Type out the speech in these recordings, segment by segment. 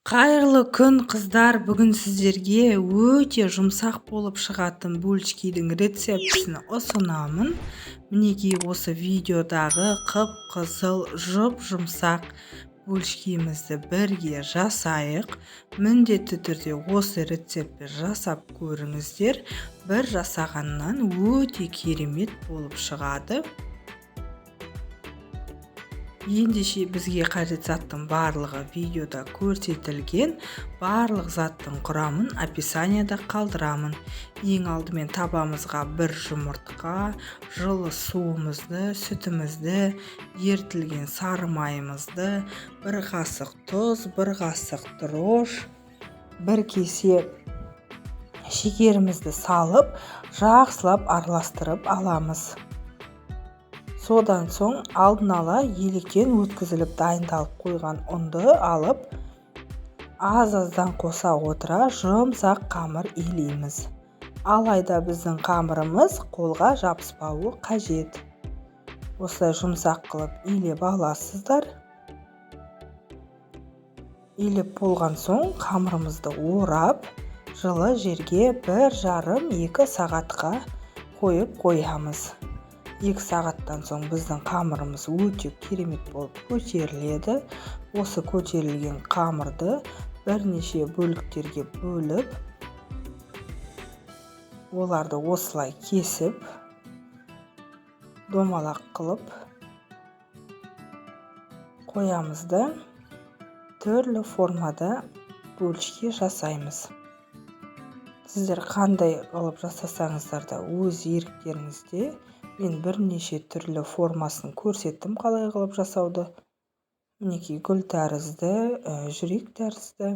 Қайырлы күн, қыздар! Бүгін сіздерге өте жұмсақ болып шығатын булочкидің рецептісін ұсынамын. Мінекей, осы видеодағы қып-қызыл, жұп-жұмсақ булочкимізді бірге жасайық. Міндетті түрде осы рецептті жасап көріңіздер. Бір жасағаннан өте керемет болып шығады. Ендеше, бізге қажет заттың барлығы видеода көрсетілген. Барлық заттың құрамын описанияда қалдырамын. Ең алдымен табамызға бір жұмыртқа, жылы суымызды, сүтімізді, ерітілген сары майымызды, бір қасық тұз, бір қасық дрожжи, бір кесе шекерімізді салып, жақсылап араластырып аламыз. Содан соң алдын ала електен өткізіліп, дайындалып қойған ұнды алып, аз-аздан қоса отыра жұмсақ қамыр илейміз. Алайда біздің қамырымыз қолға жабыспауы қажет. Осылай жұмсақ қылып илеп аласыздар. Илеп болған соң, қамырымызды орап, жылы жерге 1,5-2 сағатқа қойып қоямыз. 2 сағаттан соң біздің қамырымыз өте керемет болып көтеріледі. Осы көтерілген қамырды бірнеше бөліктерге бөліп, оларды осылай кесіп, домалақ қылып қоямыз да, түрлі формада бөлшке жасаймыз. Сіздер қандай қылып жасасаңыздар да, өз еріктеріңізде. Мен бірнеше түрлі формасын көрсеттім, қалай қылып жасауды. Мінекей, гүл тәрізді, жүрек тәрізді,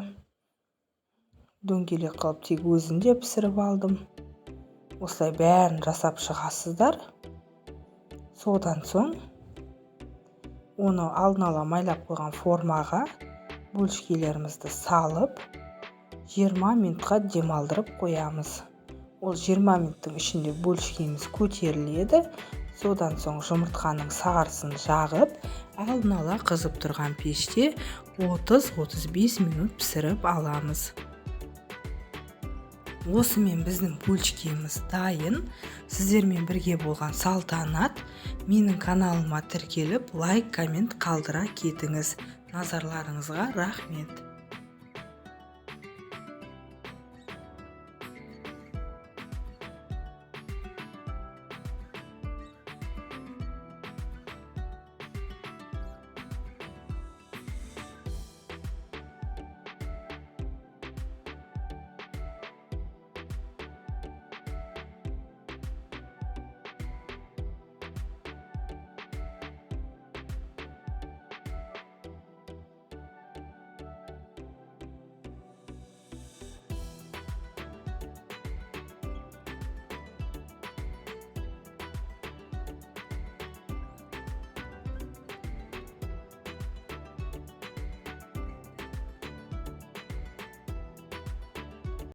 дөңгелек қылып тек өзін де пісіріп алдым. Осылай бәрін жасап шығасыздар. Содан соң оны алдын ала майлап қойған формаға бөлшкелерімізді салып, 20 минутқа демалдырып қоямыз. Ол 20 минуттың ішінде бөлшкеміз көтеріледі. Содан соң жұмыртқаның сарысын жағып, алдын ала қызып тұрған пеште 30-35 минут пісіріп аламыз. Осымен біздің бөлшкеміз дайын. Сіздермен бірге болған Салтанат. Менің каналыма тіркеліп, лайк, коммент қалдыра кетіңіз. Назарларыңызға рахмет.